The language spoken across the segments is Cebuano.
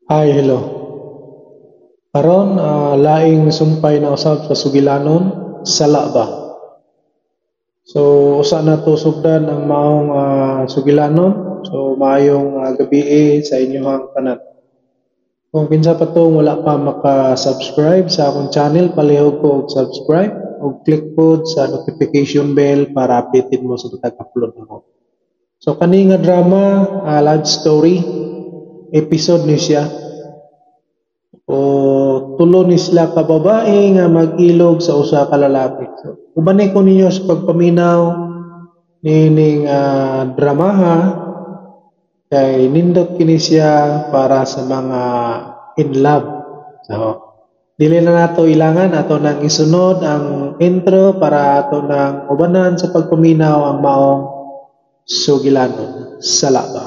Hi, hello. Karon laing sumpay na usab sa sugilanon, sala ba? So usa na to sugdan ang maong sugilanon. So maayong gabii sa inyohang tanan. Kung kinsa pa tong wala pa maka-subscribe sa akong channel, palihog ko og subscribe ug click pod sa notification bell para updated mo sa matag upload nako. So kani nga drama, love story episode ni siya. O tulo ni sila ka babae nga mag-ilog sa usa ka lalaki. So uban ko ninyo sa pagpaminaw nining dramaha kay nindot kini siya para sa mga in love. So dili na nato ilangan, ato nang isunod ang intro para ato nang ubanan sa pagpaminaw ang maong sugilanon. Sala ba?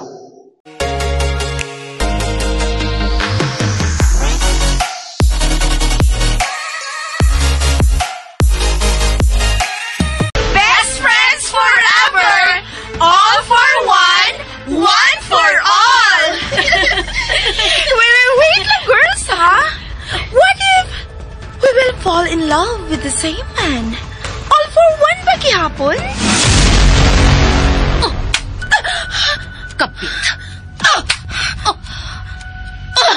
Best friends forever! All for one, one for all! Wait, wait, wait lang, girls, ha? What if we will fall in love with the same man? All for one ba gihapon? Oh. Kapit. Oh. Oh. Oh.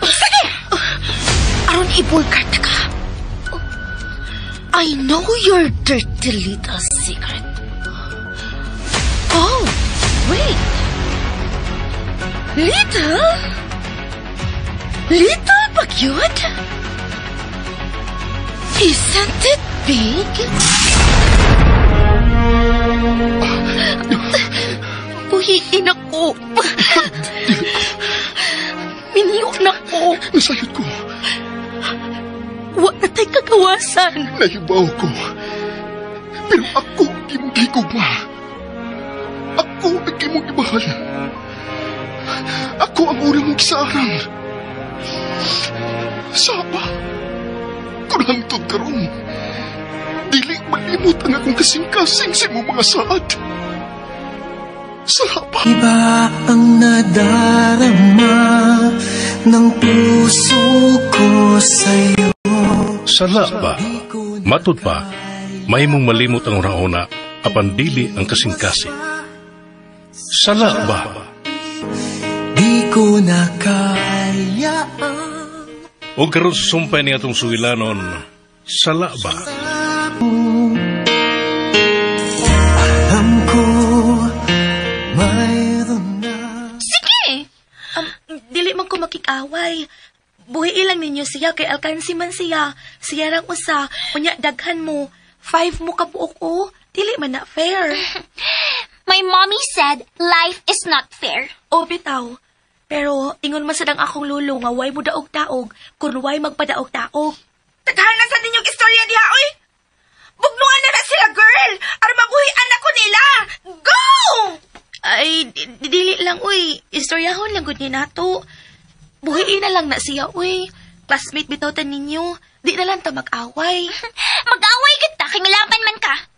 Sige! Aron ibulkart ka. I know your dirty little secret. Oh, wait. Little? Little ba cute? Isn't it big? Buhiin ako. Minyo na ko. Nasayod ko. Wa na tay kagawasan. Nahibaw ko. Pero ako imong gigugma. Ako ang imong gimahal. Ako ang uri mong gisaarang. Saba, kung hangtod karon, dili malimot ang akong kasing-kasing sa imong mga saad. Saba. Iba ang nadarama ng puso ko sa'yo. Sala ba? Matud pa, mahimong malimot ang una-una, apan dili ang kasing-kasing. Sala ba? Di ko na kaya ang O karon sa sumpay ni atong sugilanon, sala ba? Alam ko mayroon na. Sige! Dili man ko makikaway. Buhi lang ninyo siya kay alkansi man siya. Siya rang usa, unya daghan mo. 5 mo kabuok o. Dili man na fair. My mommy said life is not fair. O bitaw. Pero ingon man sad ang akong lulo nga way mo daog-daog kun way magpadaog-daog. Taghan na sa ninyong istorya diha oy. Bugnuan na na sila, girl. Aron mabuhi anak ko nila. Go! Ay, dili lang oy. Istoryahon lang gud ni nato. Buhiin na lang na siya oy. Classmate bitaw ta ninyo. Di na lang ta mag-away. Mag-away gid ta kay milaban man ka.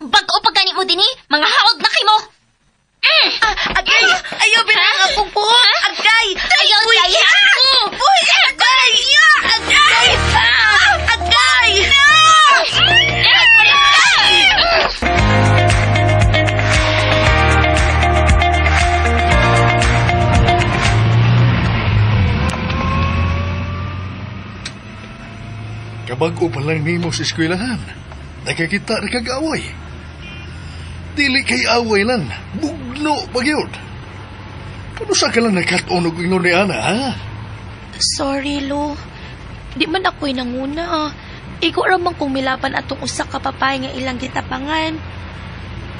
Bag-o pa gani mo dinhi, mga haog na kimo. Agay! Ayaw, binang akong buhok! Agay! Ayaw, agay! Uy, agay! Agay! Agay! Kabag-o pa lang nimo sa eskwelahan. Nakakita na kag-away. Dili kay away lang, bugno pa gyud. Kano sa ka lang nakat-on og ingon ni Ana, ha? Sorry, Lo. Di man ako'y nanguna. Igo ra man kong milaban atong usa ka papay nga ilang gitapangan.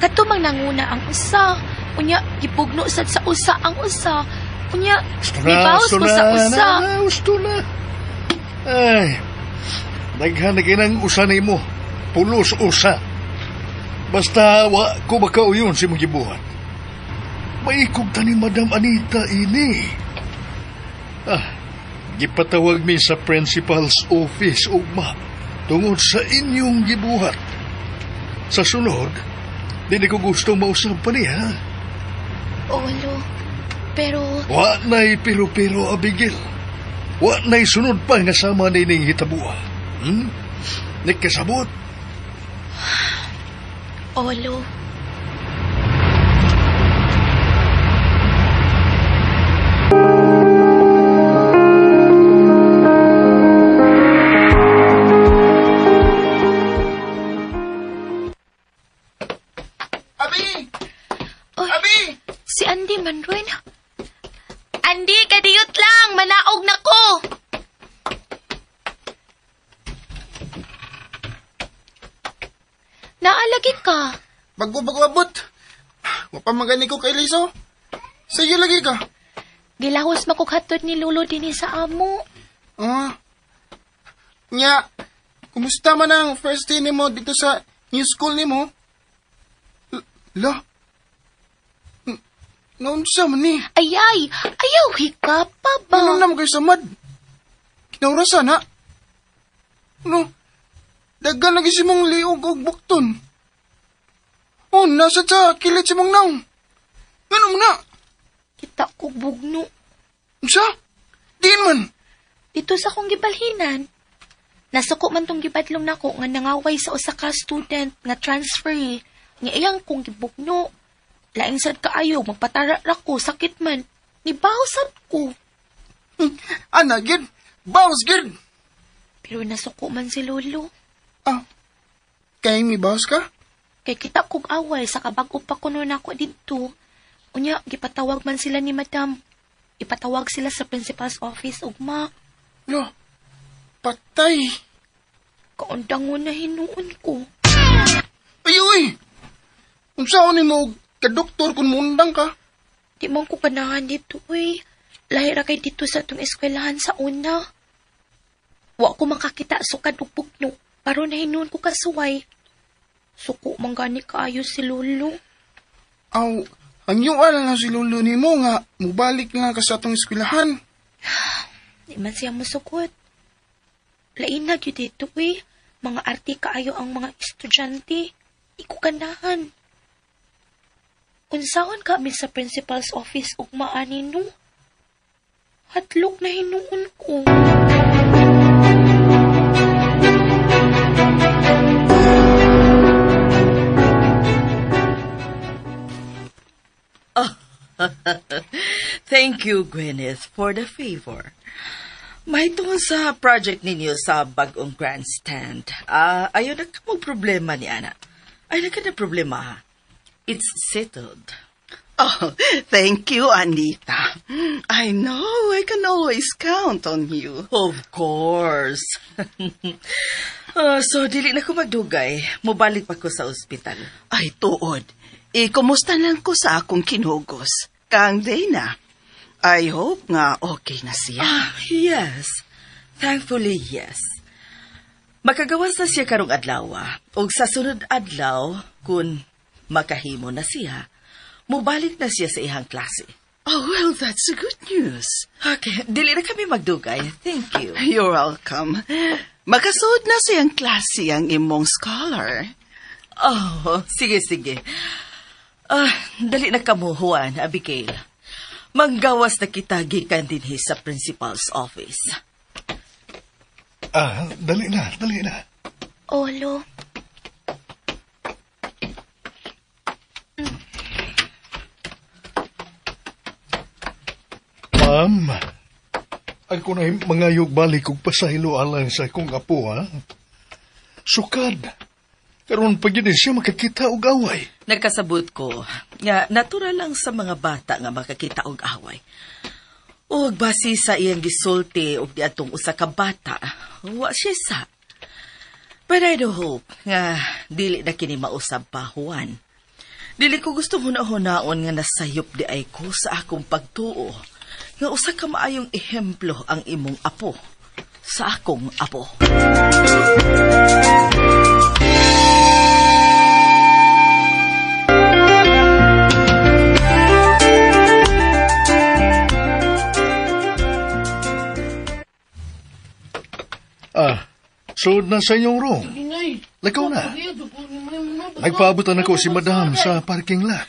Kadto mang nanguna ang usa. Unya, gipugno sad sa usa ang usa. Unya, gibaws ko sa usa. Gusto na. Ay, daghan na kinang usa nimo. Pulos usa. Basta wa ko makauyon si mong gibuhat. Maikog ta ni Madam Anita ini. Gipatawag mi sa principal's office ugma tungod sa inyong gibuhat. Sa sunod, dili ko gusto mausab pa niya. Oo, Lo. Pero... Wa na'y pero-pero, Abigail. Wa na'y sunod pa nga sama nining hitabuha. Nagkasabot. Olo. Abi! Oy, Abi! Si Andy Manruin. Andy, kadiyot lang! Manaog na ko! Naalagi ka. Bago-bago abot. Wa pa magani ko kay Liso. Sige lagi ka. Gilahos makukhatod ni Lolo dinhi sa amo. Ah. Nya, kumusta man ang first day nimo dito sa new school nimo? La. Naunsa man ni? Ayay, ayaw hika pa ba? Ano naman kayo samad? Kinaurasan ha? Ano? Daghan lagi si mong liog og bukton. Oh, nasa sa kilid si mong naong. Ano mo na? Kita ko bugno. Unsa? Diin man. Dito sa akong gibalhinan. Nasuko man tong gibadlong nako nga nangaway sa usa ka student nga transfer nga iyang kong gibugno. Laing sad kaayo magpatara ra ko sakit man. Nibaw sad ko. Ana gid, bawas gid. Pero nasuko man si Lolo. Ah. Kay mi bawas ka? Kay kita kog away sa kabag-o pa kuno nako didto. Unya gipatawag man sila ni Madam. Ipatawag sila sa principal's office ugma. Lo. Patay. Kaundangon na hinuon ko. Ay, uy! Unsaon nimo ka-doktor kung muundang ka? Di man ko ganahan dito, uy. Lahi ra kay dito sa atong eskwelahan sa una. Wa ko makakita sukad og bugno. Pero nahinuon ko kasuway. Suko man gani kaayo si Lolo. Aw, ang yual na si Lolo nimo nga mubalik nga ka sa atong eskwelahan. Di man siya musukot. Lain na gyud dito, uy. Mga arte kaayo ang mga estudyante. Di ko ganahan. Unsaon kami sa principal's office ug maani no? Hadlok na hinuon ko. Oh, thank you, Gwyneth, for the favor. Mahitungod sa project ninyo sa bagong grandstand. Ayaw na ka problema ni Ana. Ayaw na ka na problema, ha? It's settled. Oh, thank you, Anita. I know I can always count on you. Of course. So, dili na ko magdugay. Mubalik pa ko sa ospital. Ay, tuod. Kumusta lang ko sa akong kinugos. Kang Dana. I hope nga okay na siya. Ah, yes. Thankfully, yes. Makagawas na siya karong adlaw. Og sa sunod adlaw, kun makahimo na siya, mubalik na siya sa ihang klase. Oh, well, that's good news. Okay, dili na kami magdugay. Thank you. You're welcome. Makasuod na siyang klase ang imong scholar. Oh, sige, sige. Dali na kamo, Juan, Abigail. Manggawas na kita gikan dinhi sa principal's office. Ah, dali na, dali na. Olo. Ma'am, ako na mangayog balik og pasaylo alang sa akong apo, ha? Sukad. Karon pa gyud siya makakita og away. Nagkasabot ko nga natural lang sa mga bata nga makakita og away. Og base sa iyang gisulti og diadtong usa ka bata, wa siya sa. But I do hope nga dili na kini mausab pa, Juan. Dili ko gusto huna-hunaon nga nasayop di ay ko sa akong pagtuo nga usa ka maayong ehemplo ang imong apo sa akong apo. Ah, sud na sa inyong room. Lakaw na. Nagpaabutan ako si Madam sa parking lot.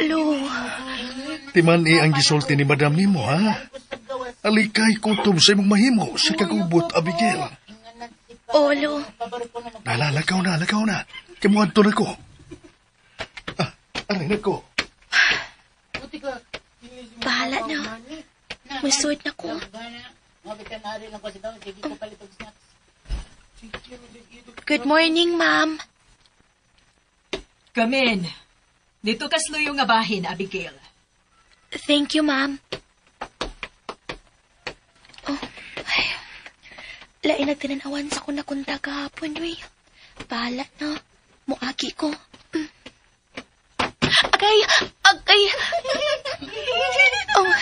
Lo. Timan ang gisulti ni madam nimo, ha? Alikay kutob sa imong mahimo sa kagubot, Abigail. Olo. Nalalakaw na, lakaw na. Kimuadto na ko. Ah, aray na ko. Bahala na. Musod na ko. Good morning, ma'am. Come in. Dito kasluyo nga bahin, Abigail. Thank you, ma'am. Oh, ay. Lain nagtinanawan sa kong nakunta kahapon, uy. Bahala na. Muagi ko. Agay! Agay! Oh.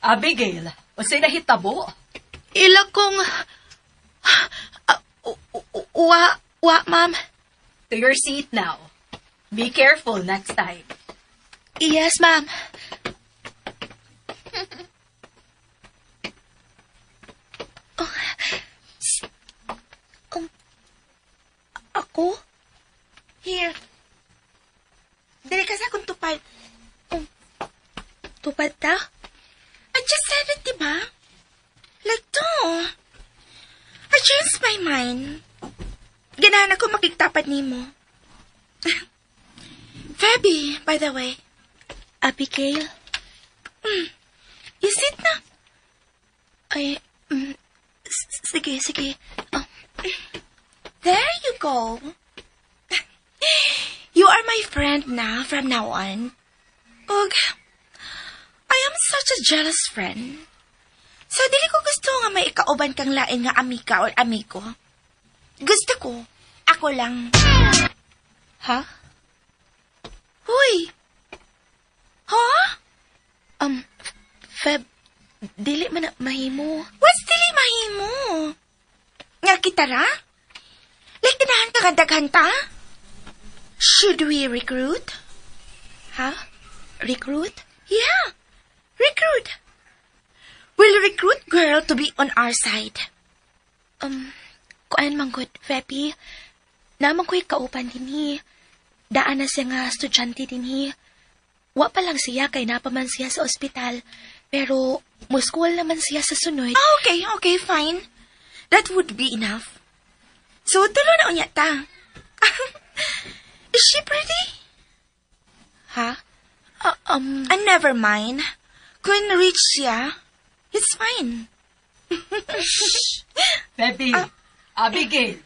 Abigail, unsay nahitabo? Ila kong... Wa, ma'am. To your seat now. Be careful next time. Yes, ma'am. Oh. Ako? Here. Dili ka sa akong tupad. Tupad ta? I just said it, diba? Like to. I changed my mind. Ganahan ako makigtapad nimo. Feby, by the way. Abigail? You sit na. Ay, sige, sige. Oh. There you go. You are my friend na from now on. Ug, I am such a jealous friend. So, dili ko gusto nga may ikauban kang lain nga amiga or amigo. Gusto ko, ako lang. Ha? Huy! Ha? Feb, dili man na mahimo. What's dili mahimo? Nga kita ra? Like, ganahan ka nga ta? Should we recruit? Ha? Recruit? Yeah, recruit. We'll recruit girl to be on our side. Kuan man gud, Feby. Naman ko'y kaupan dinhi. Daan na siya nga estudyante dinhi. Wa pa lang siya kay napaman siya sa ospital. Pero muskol naman siya sa sunod. Ah, okay, fine. That would be enough. So, tulo na unya ta. Is she pretty? Ha? And never mind. Kung rich siya, it's fine. Feby, Abigail.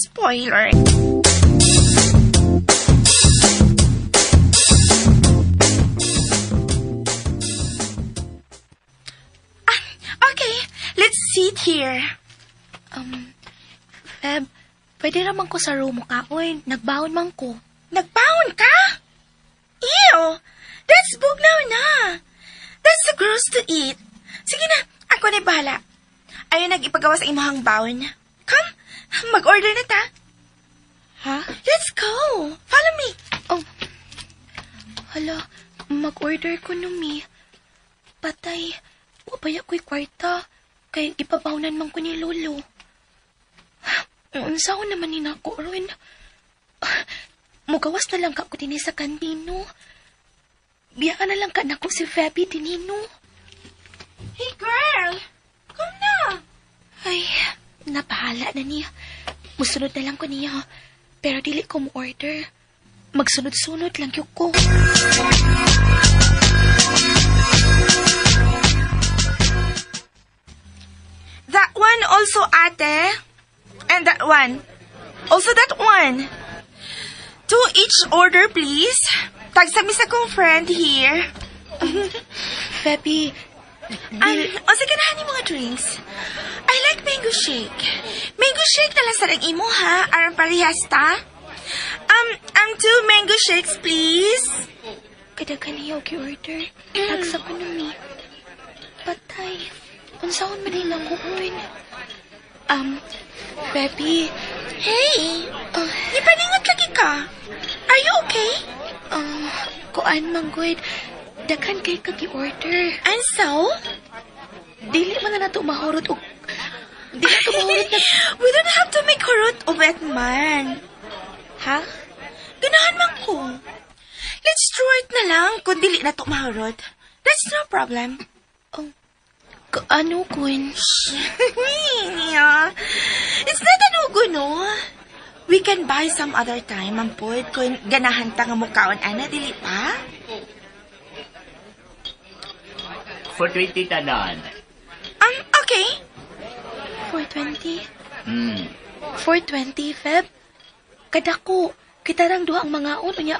Spoiler. Okay, let's sit here. Feb, pwede raman ko sa room mo kaon. Nagbaon man ko. Nagbaon ka? Ew! That's bugnaw na. That's so gross to eat. Sige na, ako na bahala. Ayaw nag-ipagawa sa imong baon. Come, mag-order na ta. Ha? Let's go. Follow me. Oh. Hala, mag-order ko numi. Patay, wabaya ko'y kwarta. Kay ipabawnan man ko ni Lolo. Unsa ko naman ni nako ron. Mugawas na lang ka ko dinhi sa kantino. Biya na lang ka nako si Feby dinino. Hey girl, come na. Ay, napahala na niya. Musunod na lang ko niya. Pero dili ko mo-order. Magsunod-sunod lang yung ko. That one also, ate. And that one. Also that one. 2 each order, please. Tagsami sa kong friend here. Feby, O sige na, honey, mga drinks. I like mango shake. Mango shake na lang sa ring imo, ha? Aron parehas ta. 2 mango shakes, please. Kadaghan niya og order. Tagsa ko numi. Patay. Unsaon man nila ko ron? Feby. Hey! Ipaningot lagi ka. Are you okay? Kuan man gud. Daghan kay kag i-order. And so? Dili man na nato mahurot og dili na mahurot na We don't have to make hurot of it man. Ha? Ganahan man ko. Let's throw it na lang kung dili na to mahurot. That's no problem. Oh, ano, Kun? Yeah. It's not an ugo, no? We can buy some other time, ampod, kung ganahan ta nga mukaon, ana, dili pa? 420 tanan. Okay. 420? 420, Feb? Kadako, kita rang duha ang mga on, unya,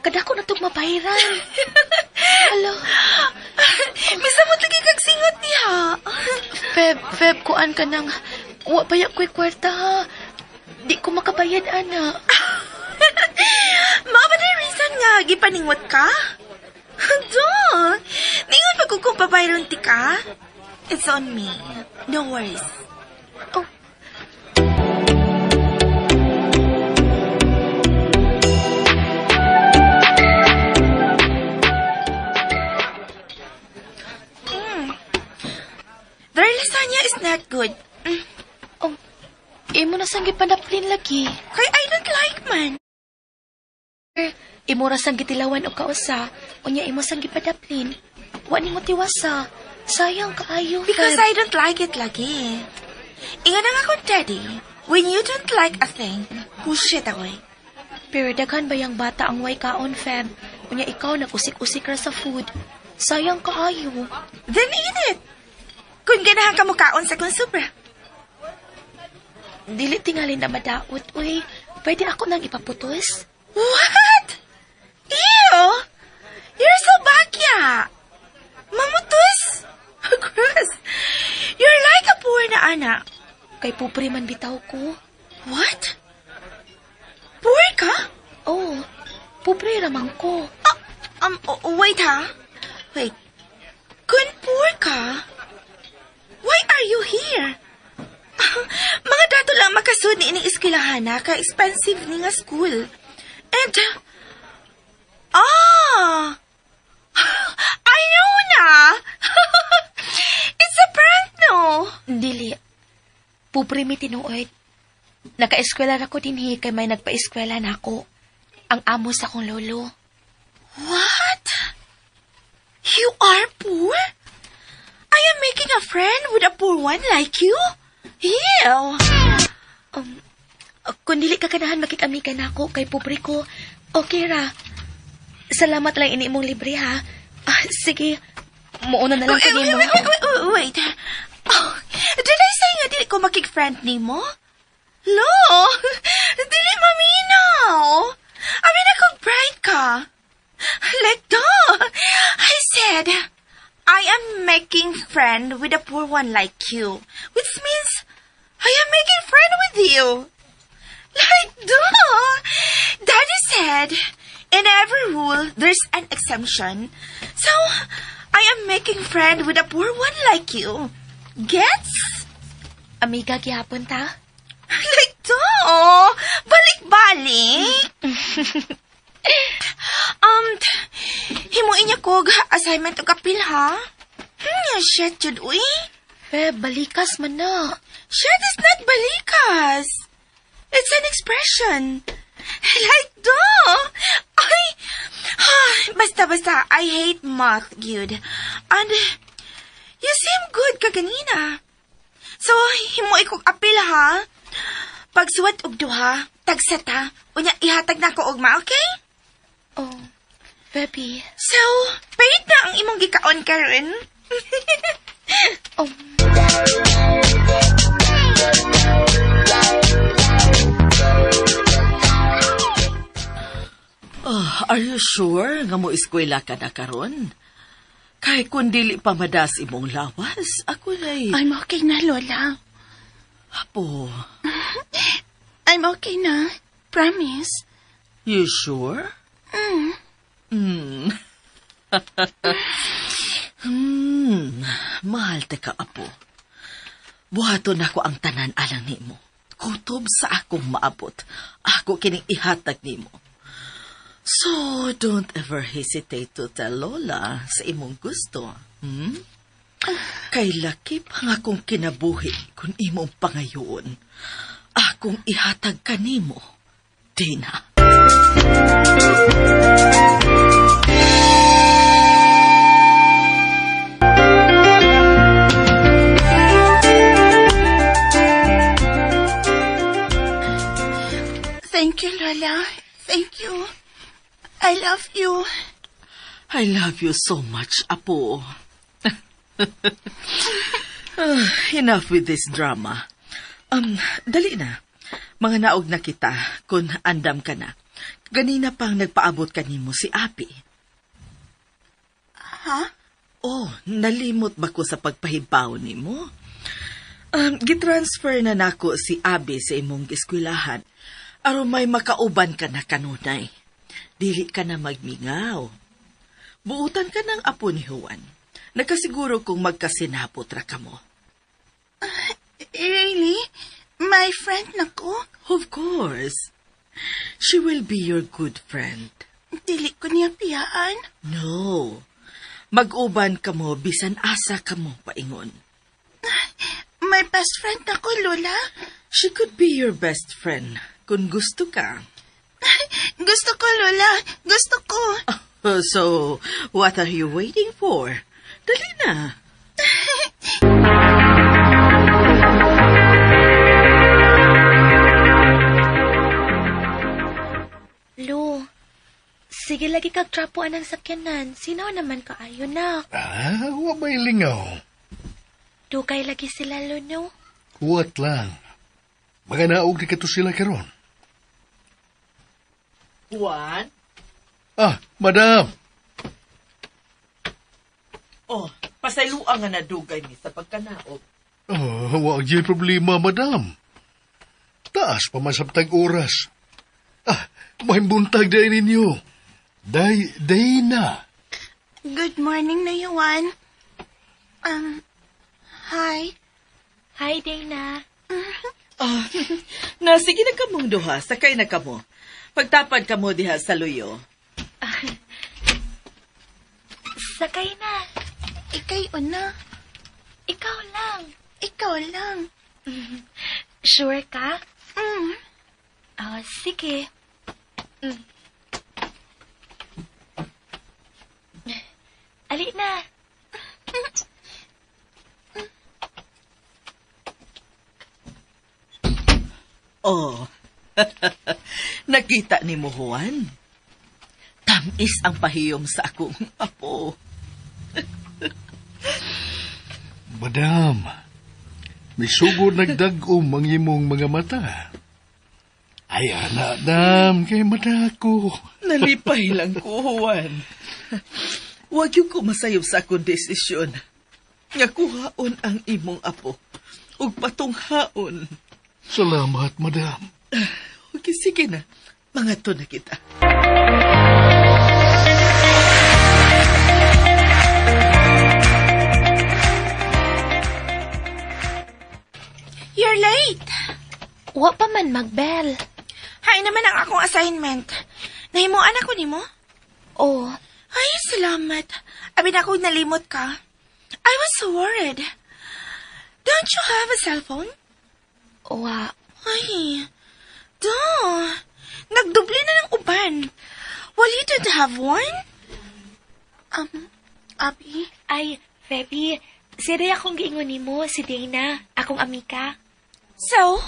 kadako na itong mabahiran. Hala. Misa mo lagi kag singot niya. Feb, kuan ka nang, wa pa ya ko'y kwarta ha. Di ko makabayad, ana. Mao ba na reason nga, gipaningot ka? Do, ningon pa kung pabayron ti ka? It's on me. No worries. Oh. Their lasagna is not good. Oh, imo na sang gipanaplin lagi. Kay I don't like man. Imo ra sang gitilawan og kausa, unya imo sang gipadaplin. Wa nimo tiwasa. Sayang kaayo. Because I don't like it lagi. Inga na nga kong daddy, when you don't like a thing, push it away. Pero daghan ba yung bata ang way kaon, Feb? Unya ikaw nag-usik-usik ra sa food. Sayang kaayo. Then eat it. Kung ganahan ka mo kaon sa kong sobra. Dili tingali na madaot, uy. Pwede ako nang ipaputos? What? Ew! You're so bakya! Mamutos! Gross! You're like a poor na anak. Kay pobre man bitaw ko. What? Poor ka? Oh, pobre ramang ko. Wait ha. Wait. Kung poor ka, why are you here? Mga dato lang makasud ni ining eskwelahan na ka expensive ni nga school. And, I know na! It's a prank, no? Dili. Pobre mi tinuod. Naka-eskwela ra ko dinhi kay may nagpa-eskwela na ako. Ang amo sa akong lolo. What? You are poor? I am making a friend with a poor one like you? Ew! Kung dili ka kanahan makikamikan ako kay pobre ko, okay ra. Salamat lang ini imong libre ha. Ah, sige, muuna na lang kanimo. Wait. Oh, did I say nga dili ko makik-friend nimo? Lo, dili maminaw. I mean, akong bright ka. Like, duh. I said, I am making friend with a poor one like you. Which means, I am making friend with you. Like, duh. Daddy said, in every rule, there's an exemption. So, I am making friend with a poor one like you. Gets? Amiga, gihapon ta? Like, duh. Balik-balik. Himuin niya ko assignment o kapil, ha? Shit, yun, uy. Feb, balikas man na. Shit is not balikas. It's an expression. Like, duh. Ay, basta, I hate math, gyud. And, you seem good kaganina. So, himuin kong apil, ha? Pagsuwat og duha, tagsat, ha? Unya, ihatag na ko ugma, okay? Oh, Feby. So, paid na ang imong gikaon karon. Oh. Oh, are you sure nga mo eskwela ka na karon? Kay kung dili pa madas imong lawas, ako na'y... I'm okay na, Lola. Apo. I'm okay na. Promise. You sure? Mm. Mm. Mahal te ka, Apo. Buhaton ako ang tanan alang nimo. Kutob sa akong maabot. Ako kining ihatag nimo. So, don't ever hesitate to tell Lola sa imong gusto. Hmm? Kay laki pa nga akong kinabuhi kung imong pangayoon. Akong ihatag kanimo, Dina. Lola, thank you. I love you. I love you so much, Apo. Enough with this drama. Dali na. Mga naog na kita kung andam ka na. Ganina pang nagpaabot kanimo si Api. Ha? Oh, nalimot ba ko sa pagpahibaw nimo? Gitransfer na nako si Abi sa imong eskwelahan. Aron may makauban ka na kanunay. Dili ka na magmingaw. Buutan ka ng apo ni Juan. Nakasiguro kung magkasinapot ra kamo. Really? My friend na ko? Of course. She will be your good friend. Dili ko niya piyaan. No. Mag-uban ka mo, bisan asa ka mo, paingon. My best friend na ko, Lola. She could be your best friend kung gusto ka. Gusto ko, Lola. Gusto ko. So, what are you waiting for? Dali na. Lo, sige lagi kag trapoan ang sakyanan. Sino naman kaayo na? Ah, wa may lingaw. Dugay lagi sila, Lo, no? Kuwat lang. Mga naog ni kato sila karon. Juan? Ah, madam. Oh, pasayloa nga nadugay mi sa pagkanaog. Oh, wa gyud problema, madam. Taas pa man sabtag oras. Ah, mahimbunttag day ninyo. Day, day na. Good morning na, Juan. Hi. Hi, Dana. Ah, na sige na kamong duha, sakay na kamo. Pagtapad kamo diha sa luyo. Sakay na. Ikay una. Ikaw lang. Ikaw lang. Sure ka? Mm. Ah, sige. Mm. Ali na. Oh. Nakita ni mo, Juan. Tamis ang pahiyom sa akong apo. Madam, may sugod nagdag-om ang imong mga mata. Ay, ana, dam, kay mata ko. Nalipay lang ko, Juan. Huwag yung kumasayop sa akong desisyon. Nga kuhaon ang imong apo. Ug patunghaon. Salamat, madam. Okay, sige na. Mangadto na kita. You're late. Wa pa man magbell. Hay naman ang akong assignment. Nahimuan ako nimo? Oh. Ay, salamat. Abi na ako nalimot ka. I was so worried. Don't you have a cellphone? Wa. Ay, duh. Nagdubli na ng uban. Well, you don't have one? Abi? Ay, Feby, siya akong giingon nimo, si Dana, akong amika. So?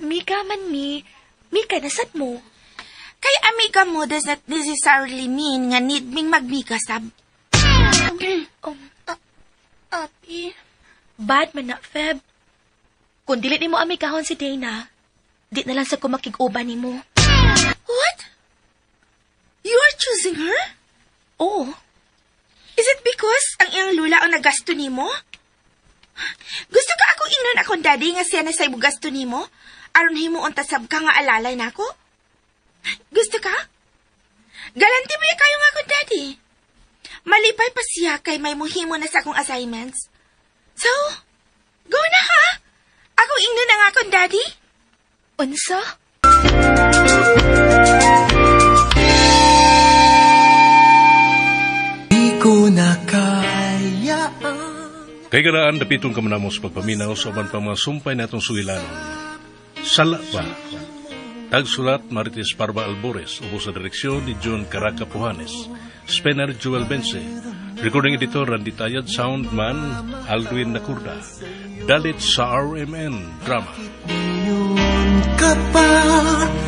Mika man mi, Mika nasad mo. Kay amika mo does not necessarily mean nga need ming magmika sab. Abi? Bad man na, Feb. Kung dili nimo amikahon si Dana, di na lang sa kumakig-uban nimo. What? You are choosing her? Oo. Is it because ang iyang lula ang nagasto nimo? Gusto ka akong ingnon akong daddy nga siya na sa gasto nimo? Aron himuon tasab ka nga alalay nako? Gusto ka? Galanti mo kayo nga akong daddy. Malipay pa siya kay may muhimo na sa akong assignments. So, go na ha! Akong ingnon na nga akong daddy. Unsa? Di ko na kaya. Kay galaan, dapiton ka man namo sa pagpaminaw sa uban pang mga sumpay na itong sugilanon. Sala ba? Tagsulat Marites Parba Albores, ubos sa direksyon ni John Caraca Pujanes. Spencer Joel Bense. Recording editor Randy Tayad, soundman Aldwin Nakurda. Dalit sa RMN Drama. Yun ka pa.